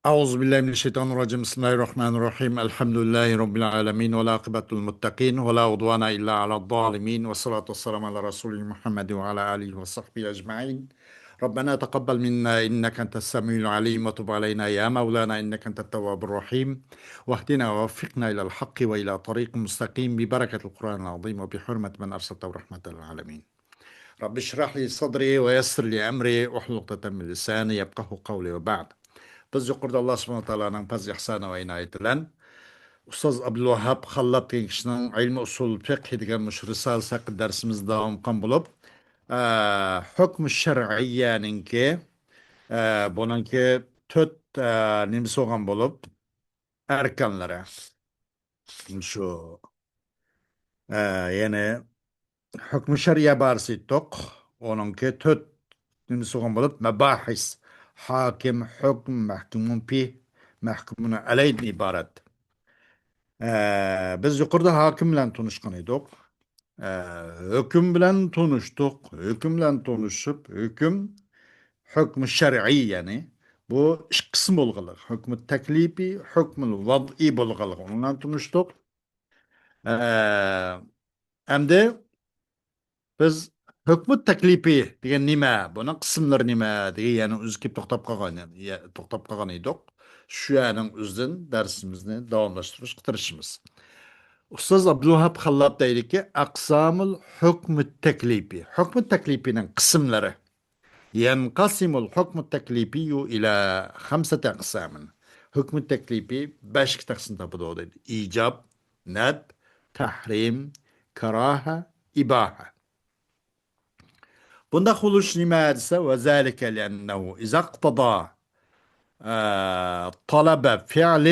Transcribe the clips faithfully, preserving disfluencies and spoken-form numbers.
أعوذ بالله من الشيطان الرجيم. بسم الله الرحمن الرحيم. الحمد لله رب العالمين، والعاقبة للمتقين، ولا عدوان إلا على الظالمين، والصلاة والسلام على رسوله محمد وعلى آله وصحبه أجمعين. ربنا تقبل منا إنك أنت السميع العليم، وتب علينا يا مولانا إنك أنت التواب الرحيم، واهدنا ووفقنا إلى الحق وإلى طريق مستقيم ببركة القرآن العظيم وبحرمة من أرسلته رحمة للعالمين. رب اشرح لي صدري ويسر لي أمري واحلل عقدة من لساني يفقهوا قولي وبعد. بىز يۇقىرىدا ئاللا سۇبھانەھۇ ۋە تائالانىڭ پەزلى ئىھسانى ۋە ئىنايىتى بىلەن ئۇستاز ئابدۇلۋاھاب خاللاب دېگەن كىشىنىڭ ئىلمى ئۇسۇل فىقھى دېگەن مۇشۇ رىسالىسى ھەققىدە دەرسىمىزنى داۋام قىلغان بولۇپ، ئە، ھۆكمى شەرئىيەنىڭكى، ئە، بۇنىڭكى تۆت، ئە، نېمىسى بولغان بولۇپ، ئەركانلىرى. شۇ، ئە، يەنى ھۆكمى شەرئىيە بارىسى ئېيتتۇق. ئۇنىڭكى تۆت نېمىسى بولغان بولۇپ، مەباھىس. ھاكىم، ھۆكۈم، مەھكۇمۇن فىھ، مەھكۇمۇن ئەلەيدىن ئىبارەت. ئە، بىز يۇقىرىدا ھاكىم بىلەن تونۇشقان ئىدۇق. ئە، ھۆكۈم بىلەن تونۇشتۇق. ھۆكۈم بىلەن تونۇشۇپ، ھۆكۈم، ھۆكمى شەرئىي، يەنى بۇ ئىككى قىسىم بولغانلىقى، ھۆكمى تەكلىپى، ھۆكمى ۋەزئىي بولغانلىقى، ئۇنىڭ بىلەن تونۇشتۇق. ئە، ئەمدى بىز ھۆكمى تەكلىپى دېگەن نېمە؟ بۇنىڭ قىسىملىرى نېمە؟ دېگەن يەنە ئۆزى كېلىپ توختاپ قالغان، يە-، توختاپ قالغان ئىدۇق. شۇ يەرنىڭ ئۆزىدىن دەرسىمىزنى داۋاملاشتۇرۇشقا تىرىشىمىز. ئۇستاز ئابدۇلۋاھاب خاللاب دەيدىكى، ئەقسامۇل ھۆكمى تەكلىپى. ھۆكمى تەكلىپىنىڭ قىسىملىرى. يەنقەسىمۇل ھۆكمى تەكلىپىييۇ ئىلە خەمسەتە ئەقسامىن. ھۆكمى تەكلىپى بەشكە تەقسىم تاپىدۇ دەيدۇ. ئىجاب، نەدب، تەھرىم، كاراھە، ئىباھە. بۇنداق بولۇش نېمە دېسە، وذلك لأنه إذا اقتضى، آه، طلب فعل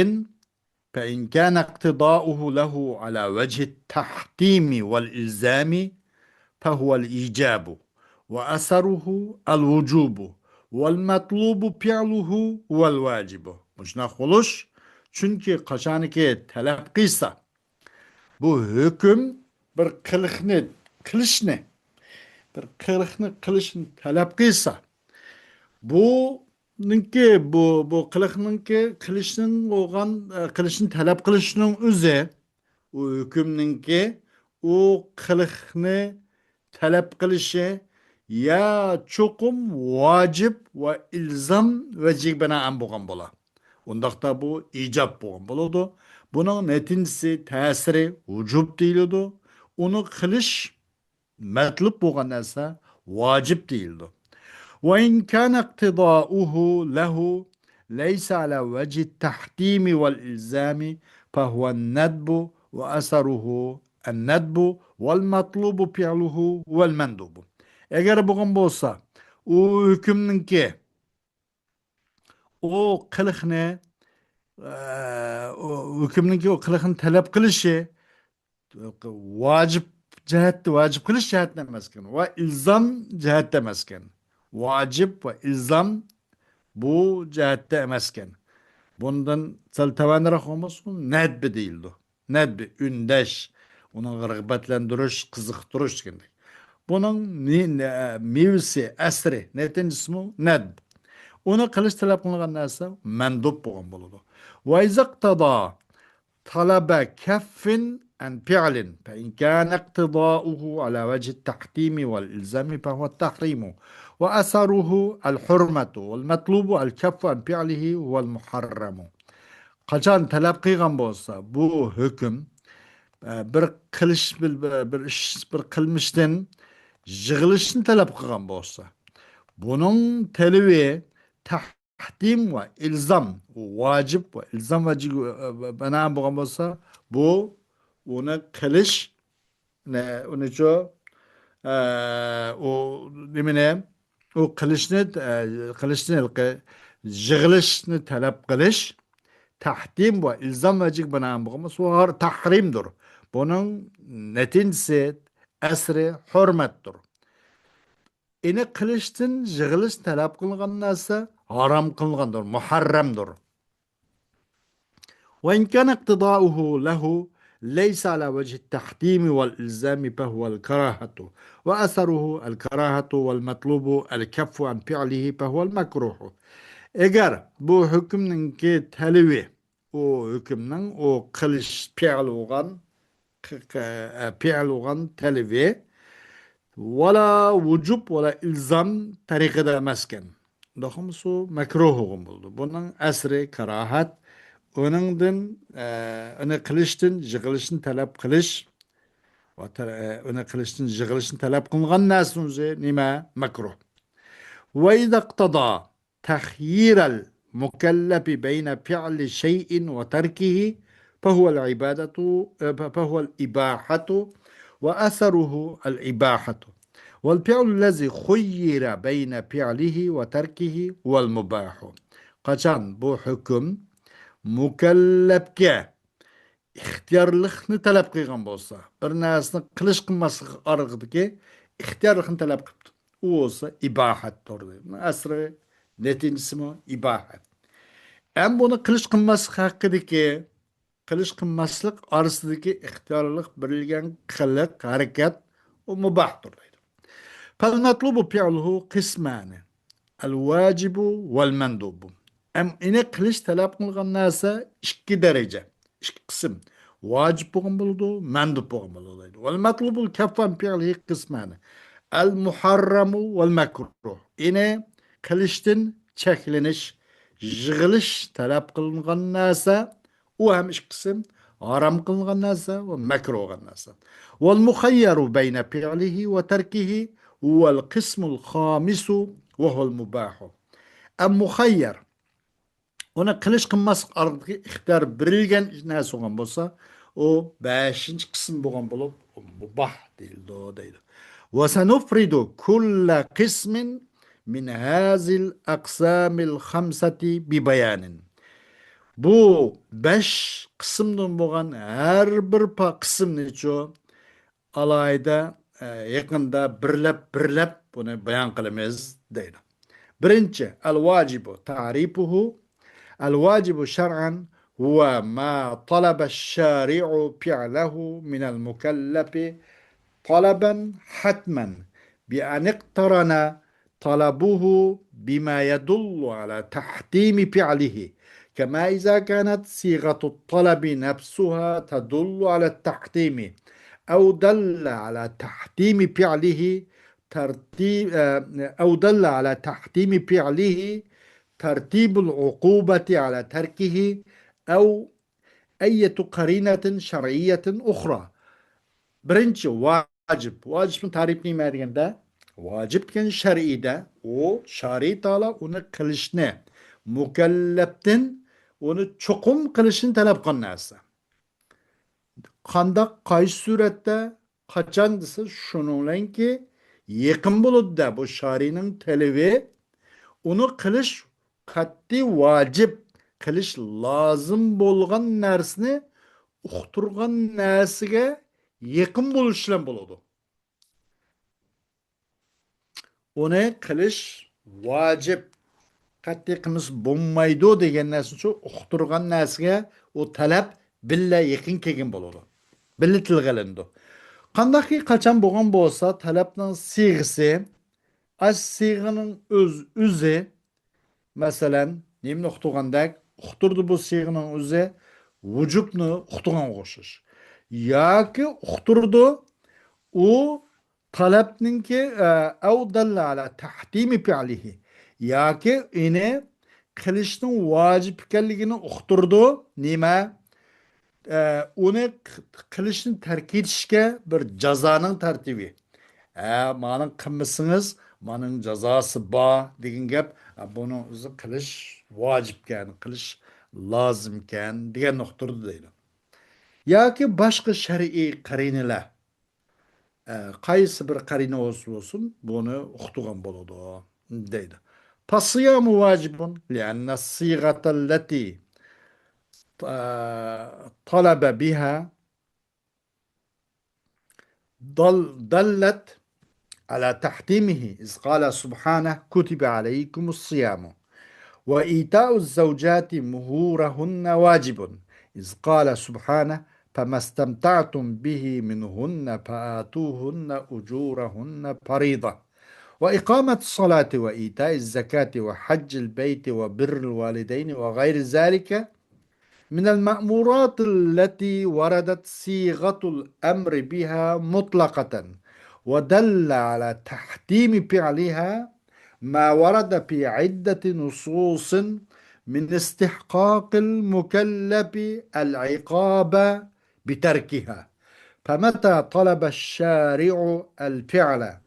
فإن كان اقتضاؤه له على وجه التحتيم والإلزام فهو الإيجاب، وأثره الوجوب، والمطلوب فعله هو الواجب. مۇشۇنداق بولۇش، چۈنكى قاچانكى تەلەپ قىلسا، بۇ ھۆكۈم بىر قىلىقنى قىلىشنى، بىر قىلىقنى قىلىشنى تەلەپ قىلسا، بۇنىڭكى، بۇ، بۇ قىلىقنىڭكى قىلىشنىڭ بولغان، ئە، قىلىشنى تەلەپ قىلىشنىڭ ئۆزى، ئۇ ھۆكۈمنىڭكى ئۇ قىلىقنى تەلەپ قىلىشى يا چوقۇم ۋاجىپ ۋە ئىلزام ۋەجىگە بىنائەن بولغان بولا. ئۇنداقتا بۇ ئىجاب بولغان بولىدۇ. بۇنىڭ نەتىجىسى، تەسىرى ۋۇجۇب دېيىلىدۇ. ئۇنى قىلىش مەتلۇب بولغان نەرسە ۋاجىپ دېيىلىدۇ. وإن كان اقتضاؤه له ليس على وجه التحتيم والإلزام فهو الندب وأثره الندب والمطلوب فعله والمندوب. ئەگەر بولغان بولسا، ئۇ ھۆكۈمنىڭكى ئۇ قىلىقنى، ئە، ئۇ ھۆكۈمنىڭكى ئۇ قىلىقنى تەلەپ قىلىشى ۋاجىپ جەھەتتە، ۋاجىپ قىلىش جەھەتتە ئەمەسكەن ۋە ئىلزام جەھەتتە ئەمەسكەن. ۋاجىپ ۋە ئىلزام بۇ جەھەتتە ئەمەسكەن. بۇندىن سەل تۆۋەنرەك بولمىسىمۇ، نەدبى دېيىلىدۇ. نەدبى، ئۈندەش، ئۇنىڭغا رىغبەتلەندۈرۈش، قىزىقتۇرۇش دېگەندەك. بۇنىڭ نى-، نە-، مېۋىسى، ئەسىرى، نەتىجىسىمۇ نەدب. ئۇنى قىلىش تەلەپ قىلىنغان نەرسە مەندۇب بولغان بولىدۇ. وإذا اقتضى طلب كف عن فعل فإن كان اقتضاؤه على وجه التحتيم والإلزام فهو التحريم وأثره الحرمة والمطلوب الكف عن فعله هو المحرم. قاچان تەلەپ قىلغان بولسا، بۇ ھۆكۈم، ئە، بىر قىلىش، بىر، بىر، بىر ئىش، بىر قىلمىشتىن يىغىلىشنى تەلەپ قىلغان بولسا، بۇنىڭ تەلىپى تەھتىم ۋە ئىلزام، ۋاجىپ ۋە ئىلزام ۋەجىگە، ئە، بىنائەن بولغان بولسا، بۇ ئۇنى قىلىش، نە، ئۇنىچۇ، ئە، ئۇ نېمىنى، ئۇ قىلىشنى، ئە، قىلىشنى، ھېلىقى يىغىلىشنى تەلەپ قىلىش، تەھتىم ۋە ئىلزام ۋەجىگە بىنائەن بولغان بولسا، ئۇ ھار-، تەھرىمدۇر. بۇنىڭ نەتىجىسى، ئەسىرى ھۆرمەتتۇر. ئېنى قىلىشتىن يىغىلىش تەلەپ قىلىنغان نەرسە ھارام قىلىنغاندۇر، مۇھەررەمدۇر. وإن كان اقتضاؤه له ليس على وجه التحتيم والإلزام فهو الكراهة، وأثره الكراهة، والمطلوب الكف عن فعله فهو المكروه. ئەگەر بۇ ھۆكۈمنىڭكى تەلىپى، ئۇ ھۆكۈمنىڭ ئۇ قىلىش پېئىل بولغان، ق-، ق-، ئە، پېئىل بولغان تەلىپى ۋالا ۋۇجۇب ۋالا ئىلزام تەرىقىدە ئەمەسكەن، دوخۇمسۇ مەكرۇھ بولغان بولىدۇ. بۇنىڭ ئەسلى كاراھەت، ئۇنىڭدىن، ئە، ئۇنى قىلىشتىن يىغىلىشنى تەلەپ قىلىش ۋە تە-، ئە، ئۇنى قىلىشتىن يىغىلىشنى تەلەپ قىلىنغان نەرسىنىڭ ئۆزى نېمە؟ مەكرۇھ. وإذا اقتضى تخيير المكلف بين فعل شيء وتركه فهو العبادة، فهو الإباحة وأثره الإباحة، والفعل الذي خير بين فعله وتركه هو المباح. قاچان بۇ ھۆكۈم مۇكەللەپكە ئىختىيارلىقنى تەلەپ قىلغان بولسا، بىر نەرسىنى قىلىش قىلماسلىق ئارىلىقىدىكى ئىختىيارلىقنى تەلەپ قىلىپتۇ. ئۇ بولسا ئىباھەتتۇر دەيدۇ. ئەسلى نەتىجىسىمۇ ئىباھەت. ئەم بۇنى قىلىش قىلماسلىق ھەققىدىكى، قىلىش قىلماسلىق ئارىسىدىكى ئىختىيارلىق بېرىلگەن قىلىق، ھەرىكەت، ئۇ مۇباھتۇر دەيدۇ. فالمطلوب فعله قسمان، الواجب والمندوب. ئەم، ئېنى قىلىش تەلەپ قىلغان نەرسە ئىككى دەرىجە، ئىككى قىسىم. ۋاجىپ بولغان بولىدۇ، مەندۇب بولغان بولىدۇ دەيدۇ. والمطلوب الكف عن فعله قسمان، المحرم والمكروه. ئېنى قىلىشتىن چەكلىنىش، يىغىلىش تەلەپ قىلىنغان نەرسە، ئۇ ھەم ئىككى قىسىم، ھارام قىلىنغان نەرسە ۋە مەكرۇھ بولغان نەرسە. والمخير بين فعله وتركه هو القسم الخامس وهو المباح. ئەم مۇخەييەر، ئۇنى قىلىش قىلماسلىق ئارىلىقىدىكى ئىختىيار بېرىلگەن نەرسە بولغان بولسا، ئۇ بەشىنچى قىسىم بولغان بولۇپ، مۇباھ دېيىلىدۇ دەيدۇ. وسنفرد كل قسم من هذه الأقسام الخمسة ببيان. بۇ بەش قىسىمدىن بولغان ھەر بىر پا-، قىسىمنىچۇ ئالاھىدە، ئە، يېقىندا بىرلەپ، بىرلەپ بۇنى بايان قىلىمىز دەيدۇ. بىرىنچى، الواجب تعريفه. الواجب شرعا هو ما طلب الشارع فعله من المكلف طلبا حتما بأن اقترن طلبه بما يدل على تحتيم فعله، كما إذا كانت صيغة الطلب نفسها تدل على التحتيم، أو دل على تحتيم فعله ترتيب، أو دل على تحتيم فعله ترتيب العقوبة على تركه، أو أية قرينة شرعية أخرى. بىرىنچى، ۋاجىپ. ۋاجىپنىڭ تەرىپى نېمە دېگەندە، ۋاجىپ دېگەن شەرئىدە، ئۇ شارىئى تائالا ئۇنى قىلىشنى، مۇكەللەپتىن ئۇنى چوقۇم قىلىشنى تەلەپ قىلغان نەرسە. قانداق، قايسى سۈرەتتە، قاچان دېسە، شۇنىڭ بىلەنكى يېقىن بولىدۇ-دە، بۇ شارىئىنىڭ تەلىپى، ئۇنى قىلىش قەتئىي ۋاجىپ، قىلىش لازىم بولغان نەرسىنى ئۇقتۇرغان نەرسىگە يېقىن بولۇش بىلەن بولىدۇ. ئۇنى قىلىش ۋاجىپ، قەتئىي قىلمىسا بولمايدۇ دېگەن نەرسىنى شۇ ئۇقتۇرغان نەرسىگە ئۇ تەلەپ بىللە يېقىن كەلگەن بولىدۇ. بىللە تىلغا ئېلىنىدۇ. قانداقكى قاچان بولغان بولسا، تەلەپنىڭ سىيغىسى، ئاش سىيغىنىڭ ئۆز-، ئۆزى، مەسىلەن، نېمىنى ئۇقتۇرغاندەك، ئۇقتۇردى بۇ سىيغىنىڭ ئۆزى ۋۇجۇبنى ئۇقتۇرغانغا ئوخشاش. ياكى ئۇقتۇردى ئۇ تەلەپنىڭكى، ئە، أو دل على تحتيم فعله. ياكى ئېنى قىلىشنىڭ ۋاجىپ ئىكەنلىكىنى ئۇقتۇردى. نېمە؟ ئە، ئۇنى ق-، قىلىشنى تەرك ئېتىشكە بىر جازانىڭ تەرتىپى. ھە، مانىڭ قىلمىسىڭىز، مانىڭ جازاسى بار دېگەن گەپ. ئە، بۇنىڭ ئۆزى قىلىش ۋاجىپكەن، قىلىش لازىمكەن دېگەننى ئۇقتۇردى دەيدۇ. ياكى باشقا شەرئىي قەرىنىلەر. ئە، قايسى بىر قەرىنە بولسا بولسۇن، بۇنى ئۇقتۇرغان بولىدۇ، دەيدۇ. فالصيام واجب لأن الصيغة التي، آ، طلب بها دل-، دلت على تحتيمه، إذ قال سبحانه: كتب عليكم الصيام. وإيتاء الزوجات مهورهن واجب، إذ قال سبحانه: فما استمتعتم به منهن فآتوهن أجورهن فريضة. وإقامة الصلاة وإيتاء الزكاة وحج البيت وبر الوالدين وغير ذلك من المأمورات التي وردت صيغة الأمر بها مطلقة، ودل على تحتيم فعلها ما ورد في عدة نصوص من استحقاق المكلف العقاب بتركها. فمتى طلب الشارع الفعل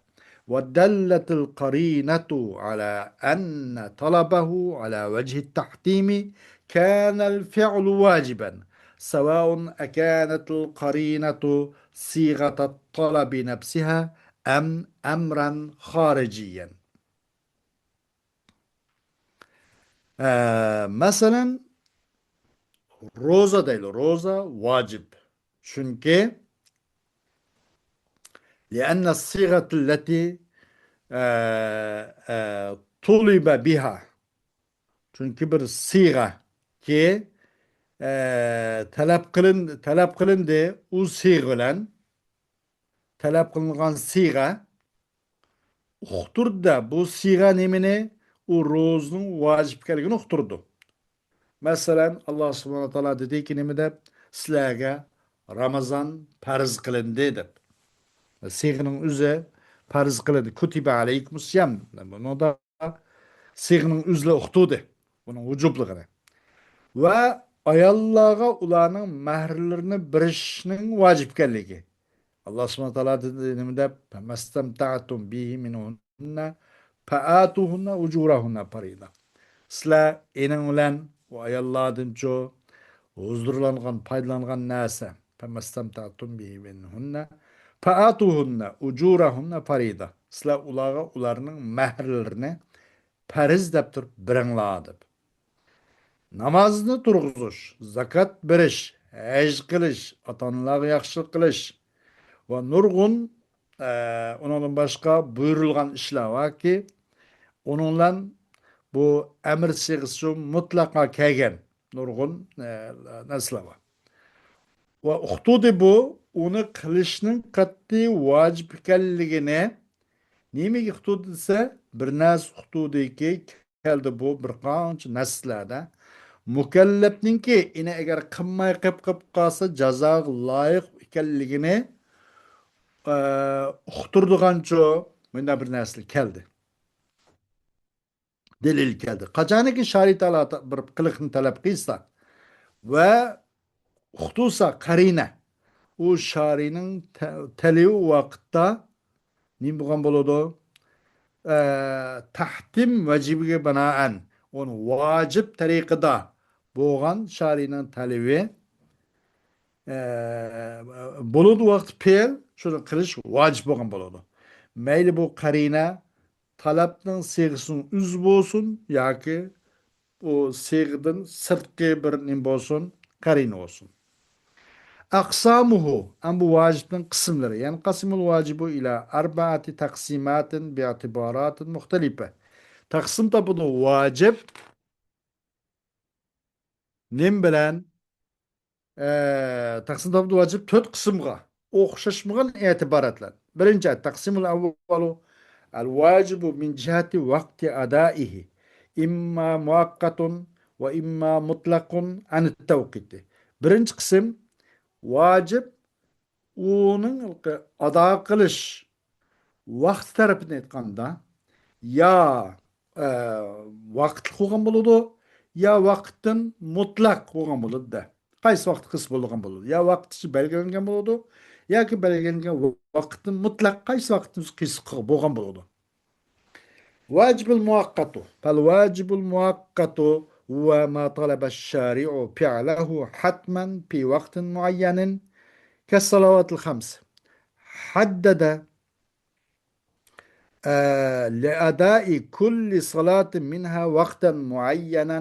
ودلت القرينة على أن طلبه على وجه التحتيم، كان الفعل واجبا، سواء أكانت القرينة صيغة الطلب نفسها أم أمرا خارجيا. ئە، مەسىلەن، روزا دەيلى، روزا ۋاجىپ. چۈنكى لأن الصيغة التي، ئە، ئە، طلب بها. چۈنكى بىر سىغەكى، ئە، تەلەپ قىلىن-، تەلەپ قىلىندى. ئۇ سىغە بىلەن تەلەپ قىلىنغان سىغە ئۇقتۇرىدۇ. بۇ سىغە نېمىنى؟ ئۇ روزىنىڭ ۋاجىپ ئىكەنلىكىنى ئۇقتۇرىدۇ. مەسىلەن، ئاللا سۇبھانەھۇ ۋە تائالا دېدىكى نېمە دەپ؟ سىلەرگە رامىزان پەرز قىلىندى دەپ. سىغىنىڭ ئۆزى پەرز قىلىندى. كۇتىبە ئەلەيكۇمۇس سىيام. بۇنىڭدا سىغىنىڭ ئۆزىلا ئۇقتۇردى بۇنىڭ ۋۇجۇبلۇقىنى. ۋە ئاياللارغا ئۇلارنىڭ مەھرلىرىنى بېرىشنىڭ ۋاجىپ ئىكەنلىكى. ئاللا سۇبھانەھۇ ۋە تائالا دېدى نېمە دەپ؟ فَمَا اسْتَمْتَعْتُمْ بِهِ مِنْهُنَّ فَآتُوهُنَّ أُجُورَهُنَّ فَرِيضَةً. سىلەر ئېنىڭ بىلەن ئۇ ئاياللاردىنچۇ ھۇزۇرلانغان، پايدىلانغان نەرسە. فَمَا اسْتَمْتَعْتُمْ بِهِ مِنْهُنَّ فَآتُوهُنَّ أُجُورَهُنَّ فَرِيضَةً. سىلەر ئۇلارغا ئۇلارنىڭ مەھرلىرىنى پەرز دەپ تۇرۇپ بېرىڭلار دەپ. نامازنى تۇرغۇزۇش، زاكات بېرىش، ھەج قىلىش، ئاتا-ئانىلارغا ياخشىلىق قىلىش ۋە نۇرغۇن، ئە، ئۇنىڭدىن باشقا بۇيرۇلغان ئىشلار باركى، ئۇنىڭ بىلەن بۇ ئەمىر سىغىسى مۇتلەقا كەلگەن نۇرغۇن، ئە، نەرسىلەر بار. ۋە ئۇقتۇردى بۇ، ئۇنى قىلىشنىڭ قەتئىي ۋاجىپ ئىكەنلىكىنى. نېمىگە ئۇقتۇردى دېسە، بىر نەرسە ئۇقتۇردىكى، كەلدى بۇ بىر قانچە نەسلەردە. مۇكەللەپنىڭكى ئېنى ئەگەر قىلماي قېلىپ، قېلىپ قالسا، جازاغا لايىق ئىكەنلىكىنى، ئە، ئۇقتۇرىدىغانچۇ مۇنداق بىر نەرسىلەر كەلدى. دەلىل كەلدى. قاچانكى شارىئەت بىر قىلىقنى تەلەپ قىلسا ۋە ئۇقتۇرسا قەرىنە، ئۇ شارىئەتنىڭ تە-، تەلىپى ۋاقىتتا نېمە بولغان بولىدۇ؟ ئە، تەھتىم ۋەجىبىگە بىنائەن، ئۇنى ۋاجىپ تەرىقىدە بولغان شارىئەتنىڭ تەلىپى، ئە، بولىدۇ ۋاقتى پېئىل، شۇنى قىلىش ۋاجىپ بولغان بولىدۇ. مەيلى بۇ قەرىنە تەلەپنىڭ سىغىسىنىڭ ئۆزى بولسۇن ياكى ئۇ سىغىدىن سىرتقى بىر نېمە بولسۇن، قەرىنە بولسۇن. أقسامه، ئەمما بۇ ۋاجىپنىڭ قىسىملىرى. ينقسم الواجب إلى أربعة تقسيمات باعتبارات مختلفة. تەقسىم تاپىدۇ ۋاجىپ نېمە بىلەن؟ ئە، تەقسىم تاپىدۇ ۋاجىپ تۆت قىسىمغا، ئوخشاشمىغان ئېتىباراتلار. بىرىنچى، التقسيم الأول، الواجب من جهة وقت أدائه، إما مؤقت وإما مطلق عن التوقيت. بىرىنچى قىسىم، ۋاجىپ ئۇنىڭ ئادا قىلىش ۋاقتى تەرىپىدىن ئېيتقاندا، يا، ئە، ۋاقىتلىق بولغان بولىدۇ، يا ۋاقىتتىن مۇتلەق بولغان بولىدۇ دە. قايسى ۋاقىت قىلسا بولىدىغان بولىدۇ؟ يا ۋاقىت ئىچى بەلگىلەنگەن بولىدۇ، ياكى بەلگىلەنگەن ۋاقىتتىن مۇتلەق قايسى ۋاقىتتا قىلسا بولغان بولىدۇ. واجب المؤقت. فالواجب المؤقت هو ما طلب الشارع فعله حتما في وقت معين كالصلوات الخمس. حدد، آه، لأداء كل صلاة منها وقتا معينا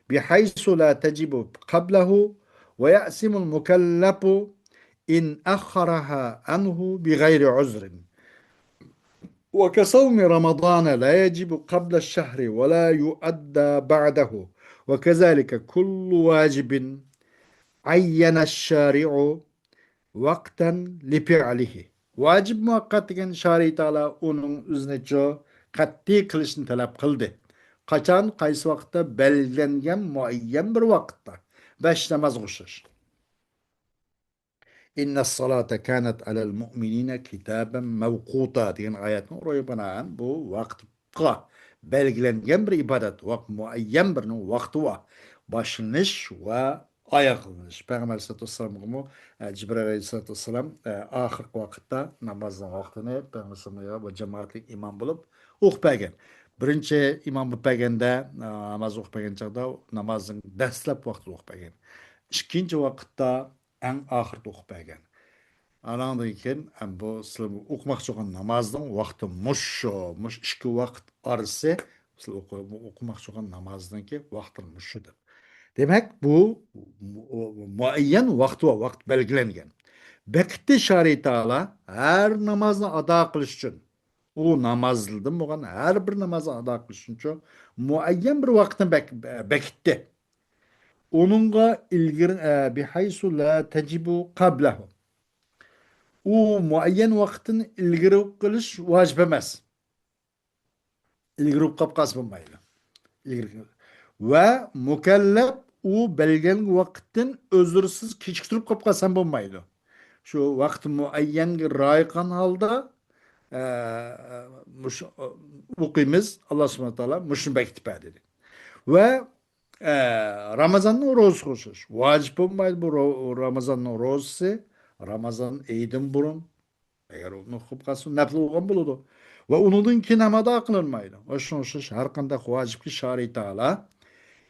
بحيث لا تجب قبله، ويأثم المكلف إن أخرها عنه بغير عذر. وكصوم رمضان لا يجب قبل الشهر ولا يؤدى بعده، وكذلك كل واجب عين الشارع وقتا لفعله. ۋاجىب مۇۋەققەت دېگەن شارىئەت تائالا ئۇنىڭ ئۆزىنىچۇ قەتئىي قىلىشنى تەلەپ قىلدى. قاچان، قايسى ۋاقىتتا؟ بەلگىلەنگەن مۇئەييەن بىر ۋاقىتتا. بەش نامازغا ئوخشاش. «ئىننەس-سالاتا كانەت ئەلەل مۇئمىنىنە كىتابەن مەۋقۇتا» دېگەن ئايەتنىڭ روھىغا بىنائەن بۇ ۋاقىتقا بەلگىلەنگەن بىر ئىبادەت، ۋاق-، مۇئەييەن بىرنىڭ ۋاقتى بار. باشلىنىش ۋە ئاياغلىنىش. پەيغەمبەر ئەلەيھىسسالاتۇ ۋەسسالامغىمۇ، ئە، جىبرىئىل ئەلەيھىسسالاتۇ ۋەسسالام، ئە، ئاخىرقى ۋاقىتتا نامازنىڭ ۋاقتىنى پەيغەمبەر ئەلەيھىسسالامغا بۇ جامائەتلىك ئىمام بولۇپ ئوقۇپ بەرگەن. بىرىنچى ئىمام بولۇپ بەرگەندە، ئە، ناماز ئوقۇپ بەرگەن چاغدا نامازنىڭ دەسلەپ ۋاقتىدا ئوقۇپ بەرگەن. ئىككىنچى ۋاقىتتا ئەڭ ئاخىرىدا ئوقۇپ بەرگەن. ئاناندىن كېيىن، ئەم، بۇ سىلەر ئوقۇماقچى بولغان نامازنىڭ ۋاقتى مۇشۇ، مۇشۇ ئىككى ۋاقىت ئارىسى سىلەر ئوقۇ-، ئوقۇماقچى بولغان نامازنىڭكى ۋاقتى مۇشۇ دەپ. دېمەك، بۇ مۇ-، مۇئەييەن ۋاقتى بار، ۋاقىت بەلگىلەنگەن. بەكىتتى شارى تائالا ھەر نامازنى ئادا قىلىش ئۈچۈن. ئۇ نامازدىن بولغان ھەر بىر نامازنى ئادا قىلىش ئۈچۈن مۇئەييەن بىر ۋاقىتنى بەك-، بەكىتتى. ئۇنىڭغا ئىلگىرى، ئە، بىھەيسۇ لا تەجىبۇ قەبلەھۇ. ئۇ مۇئەييەن ۋاقىتتىن ئىلگىرى قىلىش ۋاجىپ ئەمەس. ئىلگىرى قىلىپ قالسا بولمايدۇ. ئىلگىرى. ۋە مۇكەللەپ ئۇ بەلگىلەنگەن ۋاقىتتىن ئۆزرىسىز كېچىكتۈرۈپ قىلىپ قالسا بولمايدۇ. شۇ ۋاقىت مۇئەييەنگە رىئايە قىلغان ھالدا، ئە، مۇشۇ، ئوقۇيمىز، ئاللا سۇبھانەھۇ ۋە تائالا مۇشۇنى بەكىتىپ بەردى. ۋە، ئە، رامازاننىڭ روزىسىغا ئوخشاش. ۋاجىپ بولمايدۇ بۇ رو-، رامازاننىڭ روزىسى، رامازان ئېيىدىن بۇرۇن. ئەگەر ئۇنى قىلىپ قالسا، نەپلى بولغان بولىدۇ. ۋە ئۇنىڭدىن كېيىن ھەم ئادا قىلىنمايدۇ. ۋە شۇنىڭغا ئوخشاش ھەر قانداق ۋاجىپكە شارى تائالا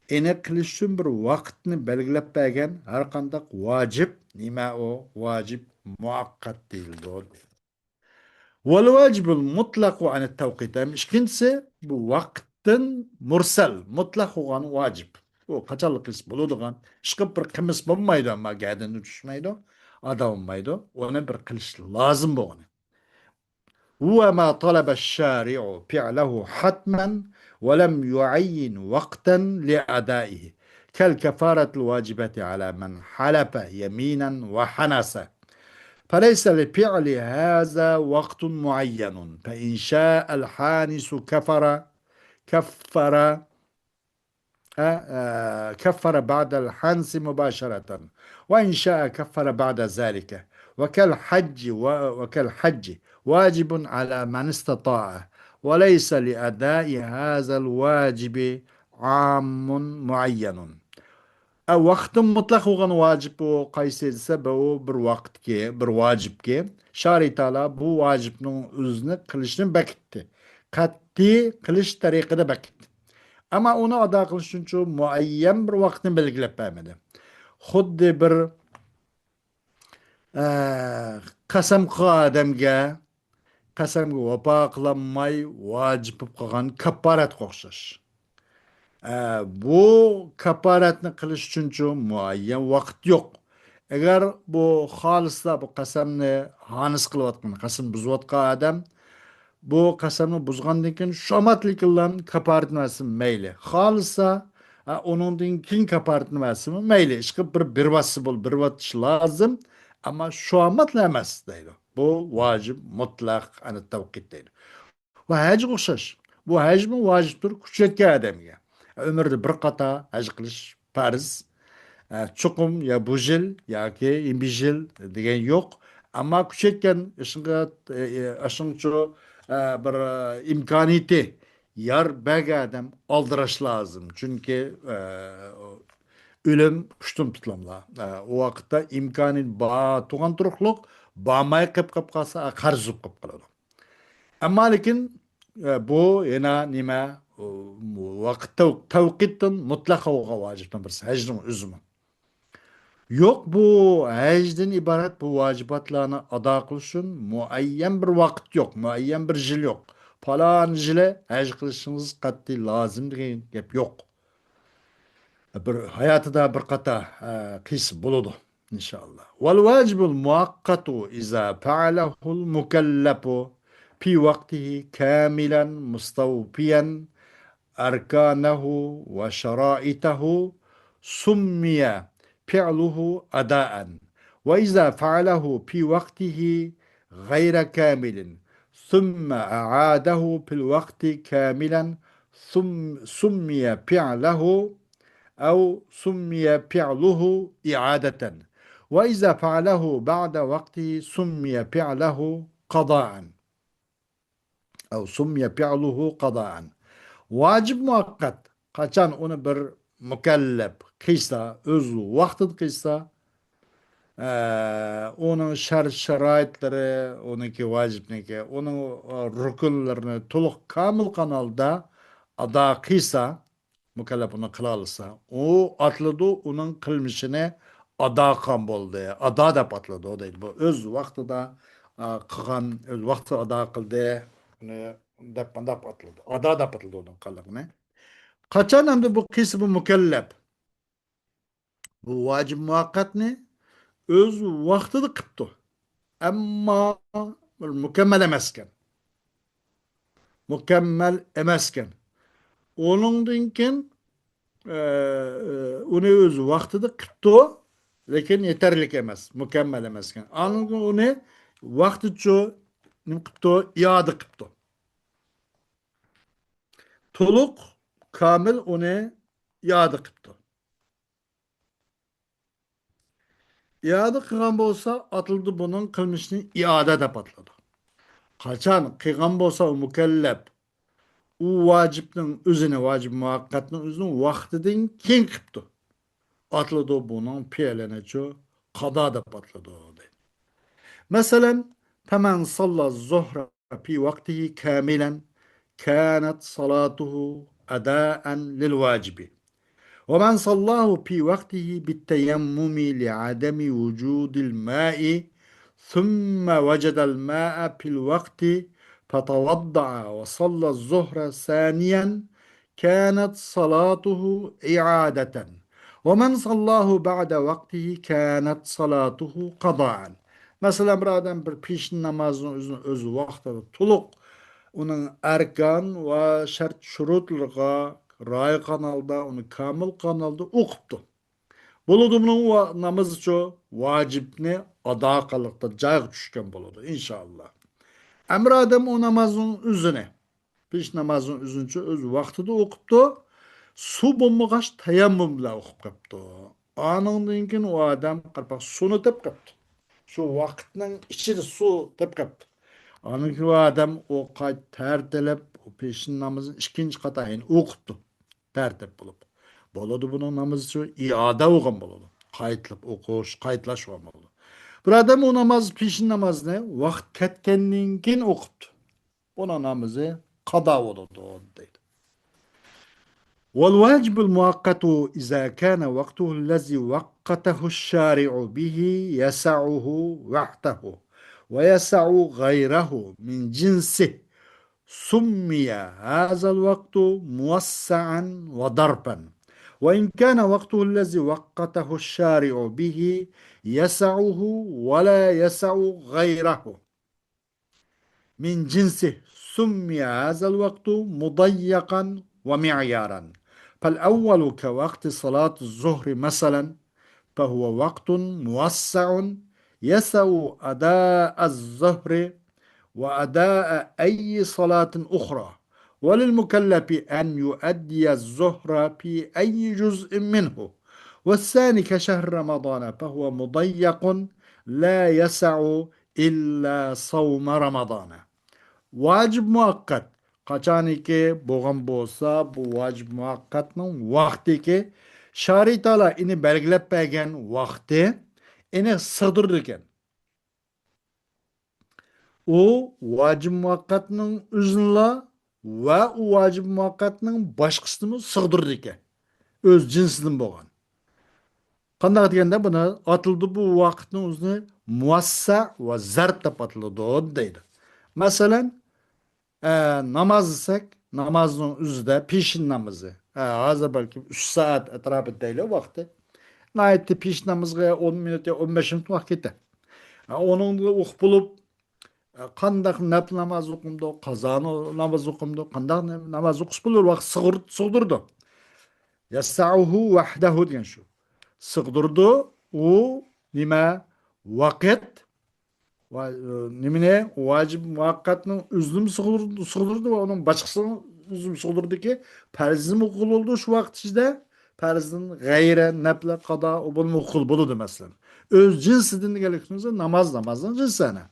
ئېنىق قىلىش ئۈچۈن بىر ۋاقىتنى بەلگىلەپ بەرگەن ھەر قانداق ۋاجىپ، نېمە ئۇ؟ ۋاجىپ مۇئەققەت دېيىلىدۇ. ۋەل ۋاجىبۇل مۇتلەقۇ ئەنىت تەۋقىت. ھەم ئىككىنچىسى، بۇ ۋاقىتتىن مۇرسەل، مۇتلەق بولغان ۋاجىپ. ئۇ قاچانلا قىلسا بولىدىغان. ئىشقىلىپ بىر قىلمىسا بولمايدۇ، ئەمما گەدىنىدىن چۈشمەيدۇ، ئادا بولمايدۇ. ئۇنى بىر قىلىش لازىم بولغىنى. ھۇۋە ما تەلەبەش شارىئۇ فىئلەھۇ ھەتمەن ۋە لەم يۇئەيين ۋەقتەن لىئەدائىھى. كەل كەفارەتىل ۋاجىبەتى ئەلا مەن ھەلەفە يەمىنەن ۋە ھەنەسە. فليس لفعل هذا وقت معين، فإن شاء الحانث كفر، كفر، آه، آه، كفر بعد الحنث مباشرة، وإن شاء كفر بعد ذلك. وكالحج و-، وكالحج واجب على من استطاع، وليس لأداء هذا الواجب عام معين. ئە، ۋاقىتتىن مۇتلەق بولغان ۋاجىپ ئۇ قايسى دېسە، بۇ بىر ۋاقىتكى، بىر ۋاجىپكى، شارى تائالا بۇ ۋاجىپنىڭ ئۆزىنى قىلىشنى بەكىتتى. قەتئىي قىلىش تەرىقىدە بەكىتتى. ئەمما ئۇنى ئادا قىلىش ئۈچۈن مۇئەييەن بىر ۋاقىتنى بەلگىلەپ بەرمىدى. خۇددى بىر، ئە، قەسەم قىلغان ئادەمگە قەسەمگە ۋاپا قىلالماي ۋاجىپ بولۇپ قالغان كاپپارەتكە ئوخشاش. ئە، بۇ كاپپارەتنى قىلىش ئۈچۈنچۇ مۇئەييەن ۋاقىت يوق. ئەگەر بۇ خالىسلا بۇ قەسەمنى ھانىس قىلىۋاتقان، قەسەم بۇزۇۋاتقان ئادەم بۇ قەسەمنى بۇزغاندىن كېيىن شۇ ئاماتلىكىنلا كاپپارەتنى بەرسىمۇ مەيلى. خالىسا، ئە، ئۇنىڭدىن كېيىن كاپپارەتنى بەرسىمۇ مەيلى. ئىشقىلىپ بىر، بىر ۋاسىتە بول، بىر ۋاسىتە لازىم. ئەمما شۇ ئاماتلا ئەمەس دەيدۇ. بۇ ۋاجىب مۇتلەق ئەنە تەۋقىت دەيدۇ. ۋە ھەجگە ئوخشاش. بۇ ھەجمۇ ۋاجىپتۇر كۈچ يەتكەن ئادەمگە. ئۆمرىدە بىر قاتا ھەج قىلىش پەرز. ئە، چوقۇم يا بۇ يىل ياكى يەنە بىر يىل دېگەن يوق. ئەمما كۈچ يەتكەن ئىشىڭغا، ئە، ئە، ئىشىڭچۇ، ئە، بىر، ئە، ئىمكانىيىتى يار بەرگەن ئادەم ئالدىراش لازىم. چۈنكى، ئە، ئۆلۈم ئۇشتۇمتۇتلاملا. ئە، ئۇ ۋاقىتتا ئىمكانىيىتى بار تۇغان تۇرۇقلۇق، بارماي قېلىپ، قېلىپ قالسا، ئە، قەرز بولۇپ قېلىپ قالىدۇ. ئەمما لېكىن، ئە، بۇ يەنە نېمە، ئۇ، ۋاقىت تەۋ-، تەۋقىتتىن مۇتلەق بولغان ۋاجىپنىڭ بىرسى، ھەجنىڭ ئۆزىمۇ. يوق، بۇ ھەجدىن ئىبارەت بۇ ۋاجىباتلارنى ئادا قىلىش ئۈچۈن مۇئەييەن بىر ۋاقىت يوق، مۇئەييەن بىر يىل يوق. پالان يىلى ھەج قىلىشىڭىز قەتئىي لازىم دېگەن گەپ يوق. بىر ھاياتىدا بىر قاتا، ئە، قىلسا بولىدۇ، ئىنشائاللا. والواجب المؤقت إذا فعله المكلف في وقته كاملا مستوفيا أركانه وشرائطه سمي فعله أداء، وإذا فعله في وقته غير كامل ثم أعاده في الوقت كاملا ثم سمي فعله أو سمي فعله إعادة، وإذا فعله بعد وقته سمي فعله قضاء أو سمي فعله قضاء. ۋاجىپ مۇۋەققەت، قاچان ئۇنى بىر مۇكەللەپ قىلسا، ئۆز ۋاقتىدا قىلسا، ئە، ئۇنىڭ شەرت-شارائىتلىرى، ئۇنىڭكى ۋاجىپنىڭكى، ئۇنىڭ، ئە، رۇكۇنلىرىنى تولۇق كامىل قانالدا ئادا قىلسا، مۇكەللەپ ئۇنى قىلالىسا، ئۇ ئاتىلىدۇ، ئۇنىڭ قىلمىشىنى ئادا قىلغان بولدى، ئادا دەپ ئاتىلىدۇ دەيدۇ. بۇ ئۆز ۋاقتىدا، ئا، قىلغان، ئۆز ۋاقتىدا ئادا قىلدى، ئۇنى دەپ، مۇنداق ئاتىلىدۇ. ئادا دەپ ئاتىلىدۇ ئۇنىڭ قىلغىنى. قاچان ئەمدى بۇ قىلسا بۇ مۇكەللەپ بۇ ۋاجىپ مۇۋەققەتنى ئۆز ۋاقتىدا قىپتۇ. ئەمما بىر مۇكەممەل ئەمەسكەن. مۇكەممەل ئەمەسكەن. ئۇنىڭدىن كېيىن، ئە، ئە، ئۇنى ئۆز ۋاقتىدا قىپتۇ، لېكىن يېتەرلىك ئەمەس، مۇكەممەل ئەمەسكەن. ئاندىن كېيىن ئۇنى ۋاقتىچۇ نېمە قىپتۇ؟ ئىئادە قىپتۇ. تولۇق، كامىل ئۇنى ئىئادە قىپتۇ. ئىئادە قىلغان بولسا، ئاتىلىدۇ بۇنىڭ قىلمىشىنى ئىئادە دەپ ئاتىلىدۇ. قاچان قىلغان بولسا ئۇ مۇكەللەپ، ئۇ ۋاجىپنىڭ ئۆزىنى، ۋاجىپ مۇۋەققەتنىڭ ئۆزىنى ۋاقتىدىن كېيىن قىپتۇ. ئاتىلىدۇ بۇنىڭ پېئلىنىچۇ قادا دەپ ئاتىلىدۇ دەيدۇ. مەسىلەن، فمن صلى الظهر في وقته كاملا كانت صلاته أداء للواجب، ومن صلاه في وقته بالتيمم لعدم وجود الماء ثم وجد الماء في الوقت فتوضأ وصلى الظهر ثانيا كانت صلاته إعادة، ومن صلاه بعد وقته كانت صلاته قضاء. مەسىلەن، بىر ئادەم بىر پېشىن نامازىنىڭ ئۆزىنى ئۆز ۋاقتىدا تولۇق، ئۇنىڭ ئەركان ۋە شەرت شۇرۇتلىرىغا رىئايە قىلغان ھالدا، ئۇنى كامىل قىلغان ھالدا ئوقۇپتۇ. بولىدۇ، بۇنىڭ ۋا-، نامىزىچۇ ۋاجىپنى ئادا قىلغانلىقتا جايغا چۈشكەن بولىدۇ، ئىنشائاللا. ئەمما ئادەم ئۇ نامازنىڭ ئۆزىنى، پېشىن نامازنىڭ ئۆزىنىچۇ ئۆز ۋاقتىدا ئوقۇپتۇ، سۇ بولمىغاچ تەيەممۇم بىلەن ئوقۇپ قاپتۇ. ئانىڭدىن كېيىن ئۇ ئادەم قارىپاق سۇنى تېپىپ قاپتۇ. شۇ ۋاقىتنىڭ ئىچىدە سۇ تېپىپ قاپتۇ. ئانىڭدىن كېيىن ئۇ ئادەم ئۇ قايتا تەرتىلىپ، ئۇ پېشىن نامىزىنى ئىككىنچى قاتا يەنە ئوقۇپتۇ. تەرتىپ بولۇپ. بولىدۇ، بۇنىڭ نامىزى ئىئادە بولغان بولىدۇ. قايتىلىپ ئوقۇش، قايتىلاش بولغان بولىدۇ. بىر ئادەم ئۇ ناماز، پېشىن نامازنى ۋاقىت كەتكەندىن كېيىن ئوقۇپتۇ. بۇنىڭ نامىزى قادا بولىدۇ، دەيدۇ. والواجب المؤقت إذا كان وقته الذي وقته الشارع به يسعه وحده ويسع غيره من جنسه سمي هذا الوقت موسعا وضربا، وإن كان وقته الذي وقته الشارع به يسعه ولا يسع غيره من جنسه سمي هذا الوقت مضيقا ومعيارا، فالأول كوقت صلاة الظهر مثلا، فهو وقت موسع يسع أداء الظهر وأداء أي صلاة أخرى، وللمكلف أن يؤدي الظهر في أي جزء منه، والثاني كشهر رمضان فهو مضيق لا يسع إلا صوم رمضان. ۋاجىپ مۇۋەققەت قاچانكى بولغان بولسا، بۇ ۋاجىپ مۇۋەققەتنىڭ ۋاقتىكى شارىئ تائالا ئېنى بەلگىلەپ بەرگەن ۋاقتى، ئېنى سىغدۇرىدىكەن. ئۇ ۋاجىپ مۇۋەققەتنىڭ ئۆزىنىلا ۋە ئۇ ۋاجىپ مۇۋەققەتنىڭ باشقىسىنىمۇ سىغدۇرىدىكەن. ئۆز جىنسىدىن بولغان. قانداق دېگەندە، بۇنى ئاتىلىدۇ، بۇ ۋاقىتنىڭ ئۆزىنى مۇۋەسسە ۋە زەرپ دەپ ئاتىلىدۇ، دەيدۇ. مەسىلەن، ئە، ناماز دېسەك، نامازنىڭ ئۆزىدە پېشىن نامىزى. ئە، ھازىر بەلكىم ئۈچ سائەت ئەتراپىدا دەيلى ۋاقتى. ناھايىتى پېشىن نامىزىغا ئون مىنۇت يا ئون بەش مىنۇت ۋاقىت كېتە. ئە، ئۇنىڭدا ئوقۇپ بولۇپ، ئە، قانداق نەپلى ناماز ئوقۇمدۇ، قازا ناماز ئوقۇمدۇ، قانداق ناماز ئوقۇس بولۇر، ۋاقىت سىغدۇر-، سىغدۇرىدۇ. يەسسەئۇھۇ ۋەھدەھۇ دېگەن شۇ. سىغدۇرىدۇ، ئۇ نېمە؟ ۋاقىت. ۋا-، ئى، نېمىنى؟ ۋاجىب مۇۋەققەتنىڭ ئۆزىنىمۇ سىغدۇر-، سىغدۇردى ۋە ئۇنىڭ باشقىسىنىڭ ئۆزىنىمۇ سىغدۇردىكى پەرزنىمۇ قىلىۋالىدۇ شۇ ۋاقىت ئىچىدە. پەرزدىن غەيرە، نەپلە، قادا، ئۇ بولمىغۇ قىل بولىدۇ، مەسىلەن. ئۆز جىنسىدىن دېگەنلىكىمىزدە ناماز، نامازنىڭ جىنسى ئەنە.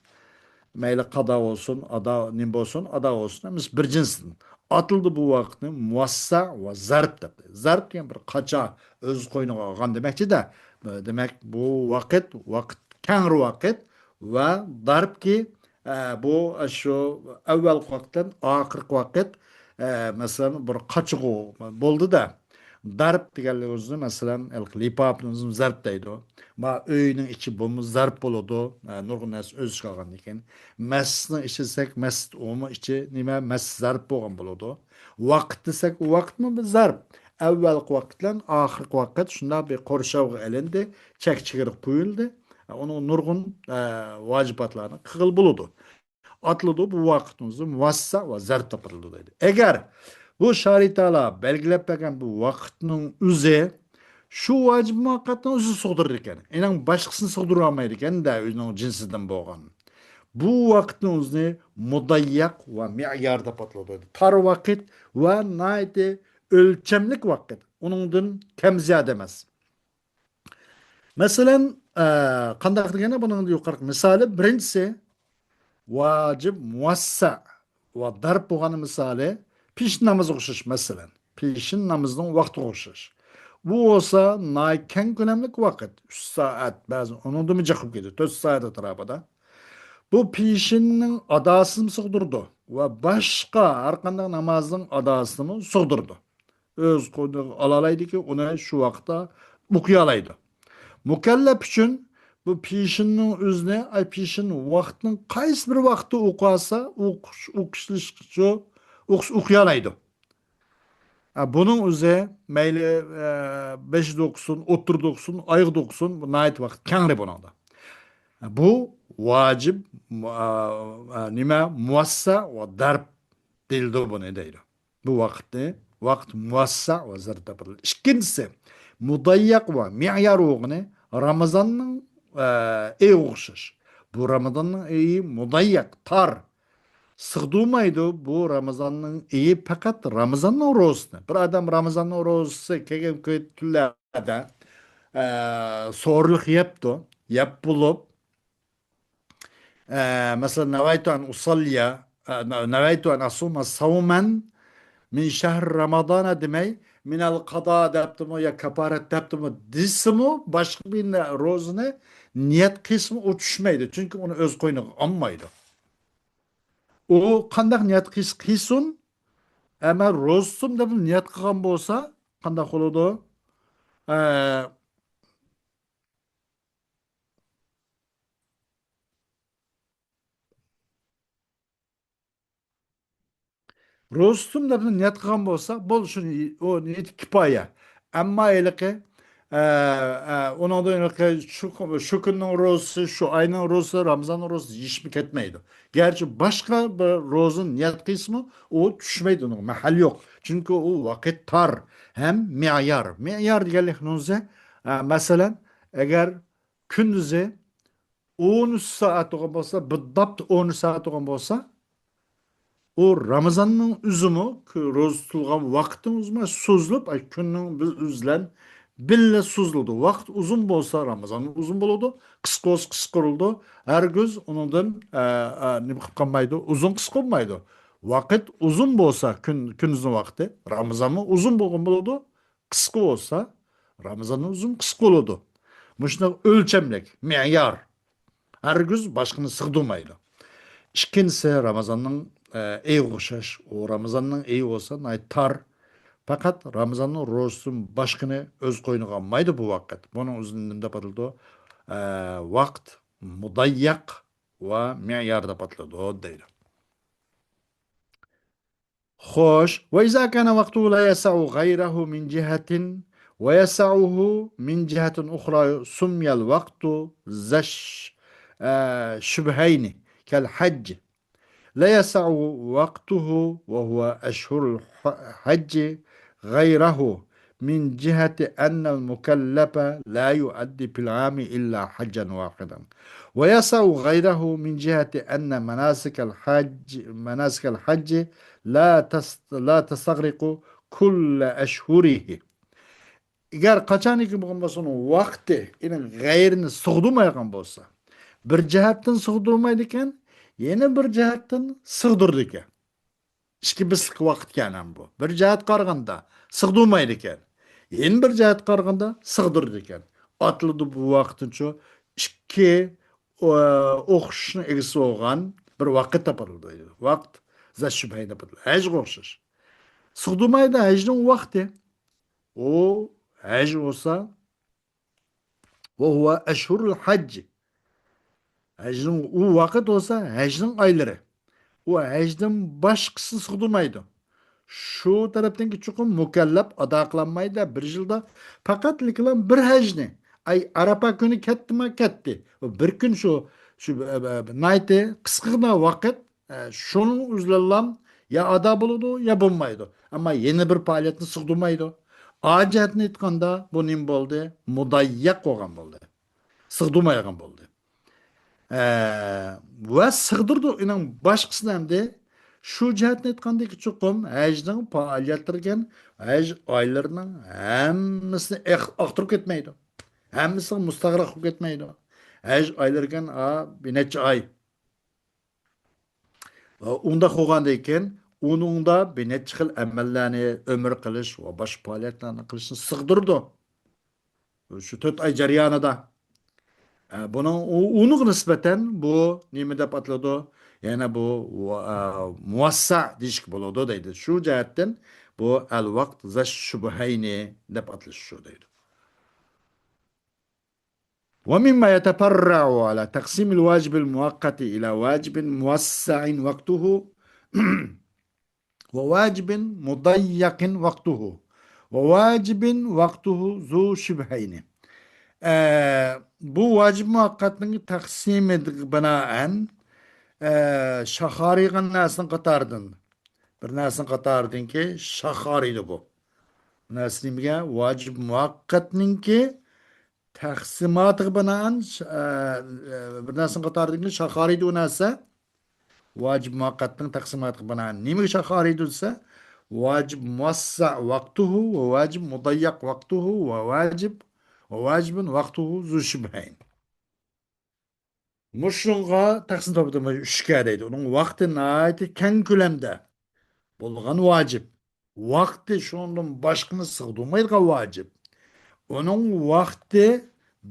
مەيلى قادا بولسۇن، ئادا نېمە بولسۇن، ئادا بولسۇن، ھەممىسى بىر جىنسىدىن. ئاتىلىدۇ بۇ ۋاقىتنى مۇۋەسسە ۋە زەرب دەپ. زەرب دېگەن بىر قاچا، ئۆز قوينىغا ئالغان دېمەكچىدە. دېمەك، بۇ ۋاقىت، ۋاقىت، كەڭرى ۋاقىت ۋە دەربكى، ئە، بۇ شۇ ئەۋۋەلقى ۋاقىتتىن ئاخىرقى ۋاقىت، ئە، مەسىلەن، بىر قاچىغۇ بولدى-دە. دەرب دېگەنلىكىمىزنى، مەسىلەن، ھېلىقى لىپاپنى زەرب دەيدۇ. ما ئۆينىڭ ئىچى بۇمۇ زەرب بولىدۇ. ئە، نۇرغۇن نەرسە ئۆز ئىچىگە ئالغاندىن كېيىن. مەسچىتنىڭ ئىچى دېسەك، مەسچىت ئۇمۇ ئىچى نېمە؟ مەسچىت زەرب بولغان بولىدۇ. ۋاقىت دېسەك، ئۇ ۋاقىتمۇ بىر زەرب. ئەۋۋەلقى ۋاقىت بىلەن ئاخىرقى ۋاقىت شۇنداق بىر قورشاۋغا ئېلىندى، چەك چېگرا قويۇلدى. ئۇنىڭ نۇرغۇن، ئە، ۋاجىباتلارنى قىلغىلى بولىدۇ. ئاتىلىدۇ، بۇ ۋاقىتنىڭ ئۆزى مۇۋەسسە ۋە زەرب دەپ ئاتىلىدۇ دەيدۇ. ئەگەر بۇ شارى تائالا بەلگىلەپ بەرگەن بۇ ۋاقىتنىڭ ئۆزى شۇ ۋاجىب مۇۋەققەتنىڭ ئۆزىنى سىغدۇرىدىكەن، ئېنىڭ باشقىسىنى سىغدۇرالمايدىكەن-دە، ئۆزىنىڭ جىنسىدىن بولغان. بۇ ۋاقىتنىڭ ئۆزىنى مۇدەييەق ۋە مىئيار دەپ ئاتىلىدۇ. تار ۋاقىت ۋە ناھايىتى ئۆلچەملىك ۋاقىت. ئۇنىڭدىن كەم زىيادە ئەمەس. مەسىلەن، ئە، قانداق دېگەندە، بۇنىڭ يۇقىرىقى مىسالى، بىرىنچىسى، ۋاجىب مۇۋەسسە ۋە دەرب بولغان مىسالى، پېشىن نامىزىغا ئوخشاش، مەسىلەن، پېشىن نامىزىنىڭ ۋاقتىغا ئوخشاش. بۇ بولسا ناھايىتى كەڭ كۆلەملىك ۋاقىت، ئۈچ سائەت، بەزى ئۇنىڭدىنمۇ جىق بولۇپ كېتىدۇ، تۆت سائەت ئەتراپىدا. بۇ پېشىننىڭ ئاداسىنى سىغدۇرىدۇ ۋە باشقا ھەر قانداق نامازنىڭ ئاداسىنىمۇ سىغدۇرىدۇ. ئۆز قولىغا ئالالايدىكى، ئۇنى شۇ ۋاقىتتا ئوقۇيالايدۇ. مۇكەللەپ ئۈچۈن بۇ پېشىننىڭ ئۆزىنى، ئاي، پېشىن ۋاقىتنىڭ قايسى بىر ۋاقىتتا ئوقۇۋالسا، ئوقۇش، ئوقۇش، شۇ، ئوقۇش، ئوقۇيالايدۇ. ھە، بۇنىڭ ئۆزى مەيلى، ئە، بەشتە ئوقۇسۇن، ئوتتۇرىدا ئوقۇسۇن، ئايىغىدا ئوقۇسۇن، بۇ ناھايىتى ۋاقىت كەڭرى بۇنىڭدا. بۇ ۋاجىب، ئە، ئە، نېمە، مۇۋەسسە ۋە دەرب دېيىلىدۇ بۇنى دەيدۇ. بۇ ۋاقىتنى، ۋاقىت مۇۋەسسە ۋە زەرب دەپ ئاتىلىدۇ. ئىككىنچىسى، مۇدەييەق ۋە مىئيار بولغىنى رامىزاننىڭ، ئە، ئېيىغا ئوخشاش. بۇ رامىزاننىڭ ئېيى مۇدەييەق، تار. سىغدۇرمايدۇ بۇ رامىزاننىڭ ئېيى پەقەت رامىزاننىڭ روزىسىنى. بىر ئادەم رامىزاننىڭ روزىسى كەلگەن كۈنلەردە، ئە، سورۇنلۇق يەپتۇ. يەپ بولۇپ، ئە، مەسىلەن، نەۋەيتۇ ئەن ئۇساللىيە، ئە، نە-، نەۋەيتۇ ئەن ئەسۇمە سەۋمەن مىن شەھرى رامادانا دېمەي، مىنەل قادا دەپتىمۇ يا كاپارەت دەپتىمۇ دېسىمۇ، باشقا بىر نە-، روزىنى نىيەت قىلسىمۇ ئۇ چۈشمەيدۇ. چۈنكى ئۇنى ئۆز قوينىغا ئالمايدۇ. ئۇ قانداق نىيەت قىلسا قىلسۇن، ئەمما روزا تۇتتۇم دەپ نىيەت قىلغان بولسا، قانداق بولىدۇ؟ ئە، روزا تۇتۇم دەپ نىيەت قىلغان بولسا، بولدى، شۇ، ئۇ نىيىتى كىپايە. ئەمما ھېلىقى، ئە، ئە، ئۇنىڭدىن ھېلىقى شۇ، شۇ كۈننىڭ روزىسى، شۇ ئاينىڭ روزىسى، رامىزاننىڭ روزىسى ھېچمۇ كەتمەيدۇ. گەرچە باشقا بىر روزىنى نىيەت قىلسىمۇ، ئۇ چۈشمەيدۇ، ئۇنىڭ مەھەل يوق. چۈنكى ئۇ ۋاقىت تار ھەم مېئيار. مېئيار دېگەنلىك نېمىسى؟ ئە، مەسىلەن، ئەگەر كۈندۈزى ئون ئۈچ سائەت بولغان بولسا، بىدداپت ئون ئۈچ سائەت بولغان بولسا، ئۇ رامىزاننىڭ ئۆزىمۇ، كۈ-، روزا تۇتۇلغان ۋاقىتنىڭ ئۆزىمۇ سوزۇلۇپ، ئاي، كۈننىڭ بىز-، ئۆزى بىلەن بىللە سوزۇلىدۇ. ۋاقىت ئۇزۇن بولسا، رامىزان ئۇزۇن بولىدۇ، قىسقا بولسا، قىسقىرىلىدۇ. ھەرگىز ئۇنىڭدىن، ئە، ئە، نېمە قىلىپ قالمايدۇ، ئۇزۇن قىسقا بولمايدۇ. ۋاقىت ئۇزۇن بولسا، كۈن، كۈندۈزنىڭ ۋاقتى، رامىزانمۇ ئۇزۇن بولغان بولىدۇ. قىسقا بولسا، رامىزاننىڭ ئۇزۇن قىسقا بولىدۇ. مۇشۇنداق ئۆلچەملىك، مېئيار. ھەرگىز باشقىنى سىغدۇرمايدۇ. ئىككىنچىسى، رامىزاننىڭ، ئە، ئېيىغا ئوخشاش. ئۇ رامىزاننىڭ ئېيى بولسا ناھايىتى تار. پەقەت رامىزاننىڭ روزىسىدىن باشقىنى ئۆز قوينىغا ئالمايدۇ بۇ ۋاقىت. بۇنىڭ ئۆزىنى نېمە دەپ ئاتىلىدۇ؟ ئە، ۋاقىت مۇدەييەق ۋە مېئيار دەپ ئاتىلىدۇ دەيدۇ. خوش، وإذا كان وقته لا يسع غيره من جهة ويسعه من جهة أخرى سمي الوقت ذا الش-، آه، شبهين كالحج. لا يسع وقته وهو أشهر الحج غيره من جهة أن المكلف لا يؤدي في العام إلا حجا واحدا، ويسع غيره من جهة أن مناسك الحج، مناسك الحج لا تس-، لا تستغرق كل أشهره. ئەگەر قاچانكى بولغان بولسا ئۇنىڭ ۋاقتى، يەنى غەيرىنى سىغدۇرمايدىغان بولسا، بىر جەھەتتىن سىغدۇرمايدىكەن، يەنە بىر جەھەتتىن سىغدۇرىدىكەن. ئىككى بىسلىق ۋاقىتكەن ھەم بۇ. بىر جەھەتكە قارىغاندا سىغدۇرمايدىكەن، يەنە بىر جەھەتكە قارىغاندا سىغدۇرىدىكەن. ئاتىلىدۇ بۇ ۋاقىتنىچۇ ئىككى، ئو-، ئوخشىشنىڭ ئىگىسى بولغان بىر ۋاقىت تاپىلىدۇ. ۋاقىت زەت شۈبھەينى تاپىلىدۇ. ھەجگە ئوخشاش. سىغدۇرمايدۇ ھەجنىڭ ۋاقتى. ئۇ ھەج بولسا، وهو أشهر الحج. ھەجنىڭ ئۇ ۋاقىت بولسا ھەجنىڭ ئايلىرى. ئۇ ھەجدىن باشقىسىنى سىغدۇرمايدۇ. شۇ تەرەپتىنكى چوقۇم مۇكەللەپ ئادا قىلالمايدۇ بىر يىلدا. پەقەتلىكلا بىر ھەجنى. ئاي، ئەرەپە كۈنى كەتتىما كەتتى. بىر كۈن شۇ، شۇ، ئە، ئە، نايتى قىسقىغىنا ۋاقىت، ئە، شۇنىڭ ئۆزىدىنلا يا ئادا بولىدۇ، يا بولمايدۇ. ئەمما يەنە بىر پائالىيەتنى سىغدۇرمايدۇ. ئا جەھەتتىن ئېيتقاندا، بۇ نېمە بولدى؟ مۇدەييەق بولغان بولدى. سىغدۇرمايدىغان بولدى. ئە، ۋە سىغدۇرىدۇ ئۇنىڭ باشقىسىنى ئەمدى. شۇ جەھەتتىن ئېيتقاندىكى چوقۇم ھەجنىڭ پائالىيەتلىرىكەن، ھەج ئايلىرىنىڭ ھەممىسىنى ئېق-، ئاختۇرۇپ كەتمەيدۇ. ھەممىسىگە مۇستەغرەق بولۇپ كەتمەيدۇ. ھەج ئايلىرىكەن، ئا، بىر نەچچە ئاي. ئۇنداق بولغاندىن كېيىن، ئۇنىڭدا بىر نەچچە خىل ئەمەللەرنى، ئۆمرە قىلىش ۋە باشقا پائالىيەتلەرنى قىلىشنى سىغدۇرىدۇ. شۇ تۆت ئاي جەريانىدا. ئە، بۇنىڭ، ئۇ-، ئۇنىڭغا نىسبەتەن بۇ نېمە دەپ ئاتىلىدۇ؟ يەنە بۇ، ئە، مۇۋەسسە دېيىشكە بولىدۇ دەيدۇ. شۇ جەھەتتىن بۇ ئەل ۋاقىت زەت شۇبھەينى دەپ ئاتىلىشى شۇ دەيدۇ. ومما يتفرع على تقسيم الواجب المؤقت إلى واجب موسع وقته وواجب مضيق وقته وواجب وقته ذو شبهين. ئە، بۇ ۋاجىب مۇۋەققەتنىڭ تەقسىمىگە بىنائەن، ئە، شاخارىغان نەرسىنىڭ قاتارىدىن، بىر نەرسىنىڭ قاتارىدىنكى شاخارىدۇ بۇ. بۇ نەرسە نېمىگە؟ ۋاجىب مۇۋەققەتنىڭكى تەقسىماتىغا بىنائەن، ئە، ئە، بىر نەرسىنىڭ قاتارىدىكى شاخارىدۇ نەرسە. ۋاجىب مۇۋەققەتنىڭ تەقسىماتىغا بىنائەن نېمىگە شاخارىدۇ دېسە، ۋاجىب مۇۋەسسە ۋاقتۇھۇ ۋە ۋاجىب مۇدەييەق ۋاقتۇھۇ ۋە ۋاجىب، ۋە ۋاجىبۇن ۋاقتۇھۇ زۇ شىبھەين. مۇشۇنىڭغا تەقسىم تاپىدۇ، مۇشۇ ئۈچكە دەيدۇ. ئۇنىڭ ۋاقتى ناھايىتى كەڭ كۆلەمدە بولغان ۋاجىب. ۋاقتى شۇنىڭدىن باشقىنى سىغدۇرمايدىغان ۋاجىب. ئۇنىڭ ۋاقتى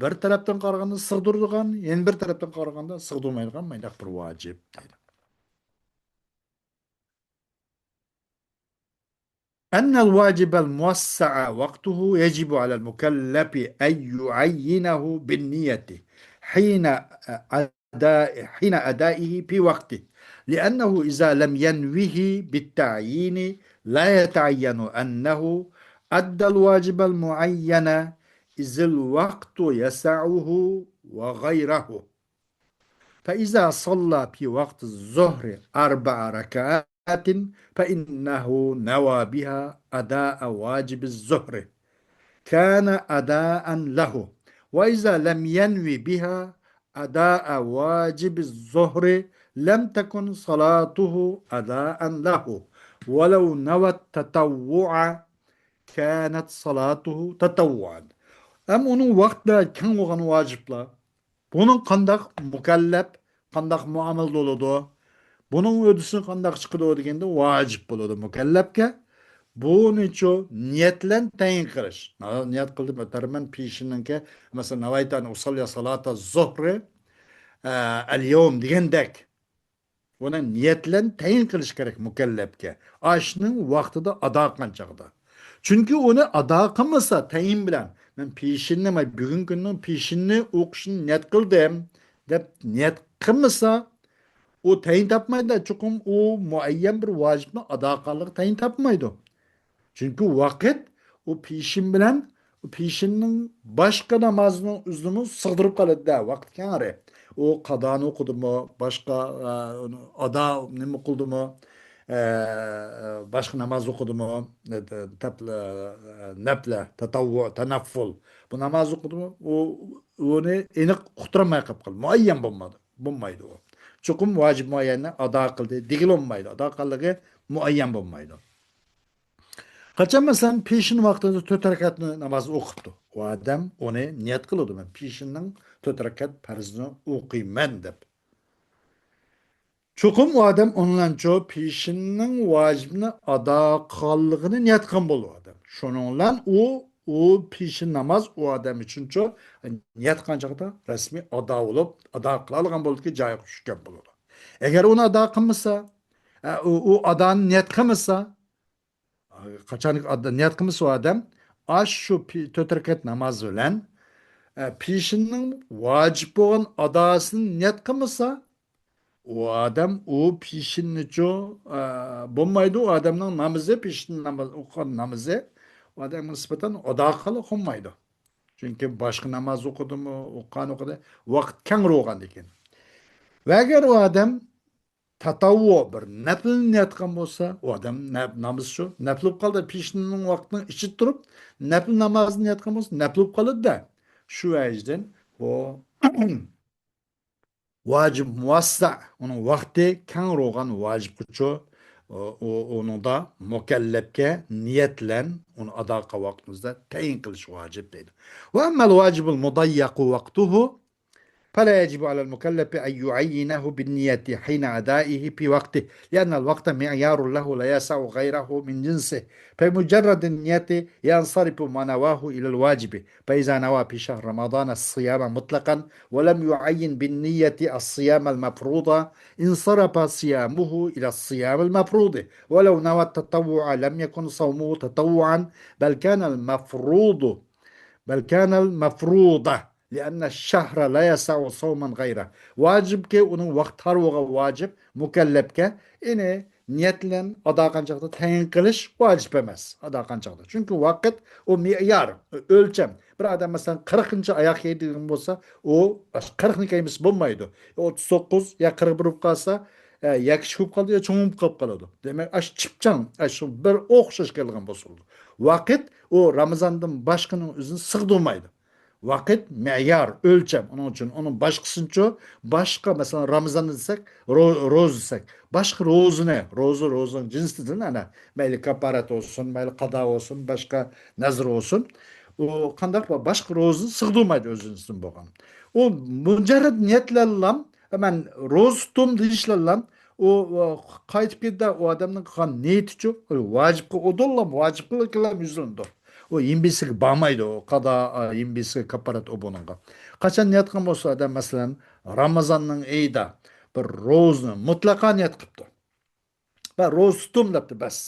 بىر تەرەپتىن قارىغاندا سىغدۇرىدىغان، يەنە بىر تەرەپتىن قارىغاندا سىغدۇرمايدىغان مۇنداق بىر ۋاجىب دەيدۇ. أن الواجب الموسع وقته يجب على المكلف أن يعينه بالنية حين أداء-، حين أدائه في وقته، لأنه إذا لم ينوه بالتعيين لا يتعين أنه أدى الواجب المعين، إذ الوقت يسعه وغيره. فإذا صلى في وقت الظهر أربع ركعات فإنه نوى بها أداء واجب الظهر، كان أداء له، وإذا لم ينو بها أداء واجب الظهر لم تكن صلاته أداء له، ولو نوى التطوع كانت صلاته تطوعا. ئەمما ئۇنىڭ ۋاقتىدا كەڭ بولغان ۋاجىپلار، بۇنىڭ قانداق مۇكەللەپ، قانداق مۇئامىلىدە بولىدۇ؟ بۇنىڭ ھۆددىسى قانداق چىقىدۇ دېگەندە، ۋاجىپ بولىدۇ مۇكەللەپكە. بۇنىچۇ نىيەت بىلەن تەيىن قىلىش. نا-، نىيەت قىلدىم، ئۆتەرمەن پېشىننىڭكى، مەسىلەن، نەۋەيتۇ ئەن ئۇسەللىيە سالاتا زۇھرى، ئە، ئەل يەۋم دېگەندەك. ئۇنى نىيەت بىلەن تەيىن قىلىش كېرەك مۇكەللەپكە. ئاشنىڭ ۋاقتىدا ئادا قىلغان چاغدا. چۈنكى ئۇنى ئادا قىلمىسا تەيىن بىلەن، مەن پېشىننى، مانا بۈگۈنكى كۈننىڭ پېشىننى ئوقۇشنى نىيەت قىلدىم، دەپ نىيەت قىلمىسا، ئۇ تەيىن تاپمايدۇ، چوقۇم ئۇ مۇئەييەن بىر ۋاجىپنى ئادا قىلغانلىقى تەيىن تاپمايدۇ. چۈنكى ۋاقىت ئۇ پېشىن بىلەن، ئۇ پېشىننىڭ باشقا نامازنىڭ ئۆزىنىمۇ سىغدۇرۇپ قالىدۇ-دە، ۋاقىت كەڭرى. ئۇ قادانى ئوقۇدىمۇ، باشقا، ئە، ئادا نېمە قىلدىمۇ، ئە، باشقا ناماز ئوقۇدىمۇ، نەپلە، تەتەۋۋۇ، تەنەففۇل، بۇ ناماز ئوقۇدىمۇ، ئۇ، ئۇنى ئېنىق ئۇقتۇرالماي قاپقالدى. مۇئەييەن بولمىدى، بولمايدۇ ئۇ. چوقۇم ۋاجىب مۇئەييەننى ئادا قىلدى دېگىلى بولمايدۇ. ئادا قىلغانلىقى مۇئەييەن بولمايدۇ. قاچان، مەسىلەن، پېشىن ۋاقتىدا تۆت رەكەت ناماز ئوقۇپتۇ، ئۇ ئادەم ئۇنى نىيەت قىلىدۇ، مەن پېشىننىڭ تۆت رەكەت پەرزىنى ئوقۇيمەن دەپ. چوقۇم ئۇ ئادەم ئۇنىڭ بىلەنچۇ پېشىننىڭ ۋاجىپنى ئادا قىلغانلىقىنى نىيەت قىلغان بولىدۇ ئۇ ئادەم. شۇنىڭ بىلەن ئۇ، ئۇ پېشىن ناماز ئۇ ئادەم ئۈچۈنچۇ نىيەت قىلغان چاغدا رەسمىي ئادا بولۇپ، ئادا قىلالىغان بولىدۇكى جايغا چۈشكەن بولىدۇ. ئەگەر ئۇنى ئادا قىلمىسا، ئە، ئۇ، ئۇ ئادانى نىيەت قىلمىسا، قاچان ئادا-، نىيەت قىلمىسا ئۇ ئادەم، ئاشۇ پى-، تۆت رەكەت ناماز بىلەن، ئە، پېشىننىڭ ۋاجىپ بولغان ئاداسىنى نىيەت قىلمىسا، ئۇ ئادەم ئۇ پېشىننىچۇ، ئە، بولمايدۇ. ئۇ ئادەمنىڭ نامىزى، پېشىن ناماز، ئوقۇغان نامىزى ئۇ ئادەمگە نىسبەتەن ئادا قىلغىلى بولمايدۇ. چۈنكى باشقا ناماز ئوقۇدىمۇ، ئوقۇغان ئوقۇدى، ۋاقىت كەڭرى بولغاندىكىن. ۋە ئەگەر ئۇ ئادەم تەتەۋۋۇ بىر نەپىلنى نىيەت قىلغان بولسا، ئۇ ئادەم نە-، نامىزى شۇ، نەپىل بولۇپ قالدى. پېشىننىڭ ۋاقتىنىڭ ئىچىدە تۇرۇپ، نەپىل نامازنى نىيەت قىلغان بولسا، نەپىل بولۇپ قالىدۇ-دە. شۇ ۋەجىدىن بۇ ۋاجىب مۇۋەسسە، ئۇنىڭ ۋاقتى كەڭ بولغان ۋاجىپقىچۇ، ئۇ، ئۇ، ئۇنىڭدا مۇكەللەپكە نىيەت بىلەن ئۇنى ئادا قىلغان ۋاقتىمىزدا تەيىن قىلىش ۋاجىپ دەيدۇ. ۋە ئەممەل ۋاجىبۇل مۇدەييەقۇ ۋاقتۇھۇ فلا يجب على المكلف أن يعينه بالنية حين أدائه في وقته، لأن الوقت معيار له لا يسع غيره من جنسه، فبمجرد النية ينصرف ما نواه إلى الواجب، فإذا نوى في شهر رمضان الصيام مطلقا ولم يعين بالنية الصيام المفروض، انصرف صيامه إلى الصيام المفروض، ولو نوى التطوع لم يكن صومه تطوعا، بل كان المفروض، بل كان المفروض، لأن الشهر لا يسع صوما غيره. ۋاجىپكى، ئۇنىڭ ۋاقتى تار بولغان ۋاجىپ، مۇكەللەپكە، ئېنى نىيەت بىلەن ئادا قىلغان چاغدا تەيىن قىلىش ۋاجىپ ئەمەس، ئادا قىلغان چاغدا. چۈنكى ۋاقىت ئۇ مېئيار، ئۆلچەم. بىر ئادەم، مەسىلەن، قىرىقىنچى ئاياغ كىيدىغان بولسا، ئۇ قىرىقنى كىيمىسە بولمايدۇ. ئوتتۇز توققۇز يا قىرىق بىر بولۇپ قالسا، ئە، يا كىچىك بولۇپ قالىدۇ، يا چوڭ بولۇپ قالىپ قالىدۇ. دېمەك، ئاشۇ چىپچاڭ، ئاشۇ بىر ئوخشاش كېلىدىغان بولسا بولىدۇ. ۋاقىت ئۇ رامىزاندىن باشقىنىڭ ئۆزىنى سىغدۇرمايدۇ. ۋاقىت مەييار، ئۆلچەم. ئۇنىڭ ئۈچۈن ئۇنىڭ باشقىسىنىچۇ، باشقا، مەسىلەن، رامىزان دېسەك، رو-، روزا دېسەك، باشقا روزىنى، روزا، روزىنىڭ جىنسىدىن، ئەنە، مەيلى كاپپارەت بولسۇن، مەيلى قازا بولسۇن، باشقا نەزىر بولسۇن. ئۇ قانداق با-، باشقا روزىنى سىغدۇرمايدۇ ئۆز جىنسىدىن بولغان. ئۇ مۇجەررەد نىيەتلەنلام، مەن روزا تۇتتۇم دېيىشلەنلام، ئۇ، ئۇ قايتىپ كېتىدۇ، ئۇ ئادەمنىڭ قىلغان نىيىتىچۇ، ئۇ ۋاجىپقا ئۇدۇللام، ۋاجىپقىلا يۈزلىنىدۇ. ئۇ يىنبىسىگە بارمايدۇ، قازا، ئا، يىنبىسىگە كاپپارەت ئۇ بۇنىڭغا. قاچان نىيەت قىلغان بولسا ئادەم، مەسىلەن، رامىزاننىڭ ئېيىدا بىر روزىنى مۇتلەقا نىيەت قىپتۇ. ۋە روزا تۇتتۇم دەپتۇ، بەس.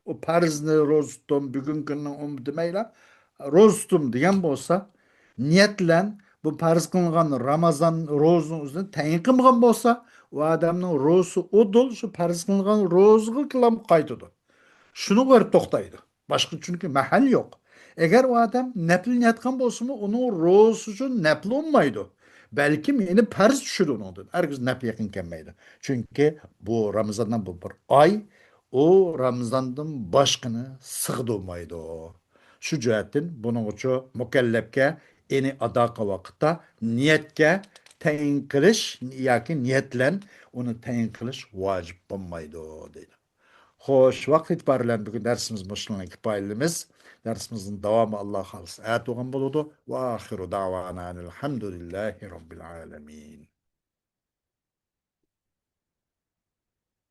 ئۇ پەرزنى روزا تۇتتۇم، بۈگۈنكى كۈننىڭ ئۇمۇ دېمەيلا، روزا تۇتتۇم دېگەن بولسا، نىيەت بىلەن بۇ پەرز قىلىنغان رامىزان روزىنىڭ ئۆزىنى تەيىن قىلمىغان بولسا، ئۇ ئادەمنىڭ روزىسى ئۇدۇل شۇ پەرز قىلىنغان روزىغىلا قايتىدۇ. شۇنىڭغا بېرىپ توختايدۇ. باشقا چۈنكى مەھەل يوق. ئەگەر ئۇ ئادەم نەپىل نىيەتقان بولسىمۇ، ئۇنىڭ روزىسى شۇ نەپىل بولمايدۇ. بەلكىم يەنە پەرز چۈشىدۇ ئۇنىڭدىن. ھەرگىز نەپىل يېقىن كەلمەيدۇ. چۈنكى بۇ رامىزاندىن بۇ بىر ئاي، ئۇ رامىزاندىن باشقىنى سىغدۇرمايدۇ. شۇ جەھەتتىن بۇنىڭغىچۇ مۇكەللەپكە ئېنى ئادا قىلغان ۋاقىتتا نىيەتكە تەيىن قىلىش ياكى نىيەت بىلەن ئۇنى تەيىن قىلىش ۋاجىپ بولمايدۇ، دەيدۇ. خوش، ۋاقىت ئېتىبارى بىلەن بۈگۈن دەرسىمىز مۇشۇنىڭ بىلەن كۇپايىلىمىز. دەرسىمىزنىڭ داۋامى، ئاللا خالىسا، ئەتە بولغان بولىدۇ. ۋە ئاخىرۇ دەۋانا ئەنىل ھەمدۇلىللاھى رەببىل ئالەمىن.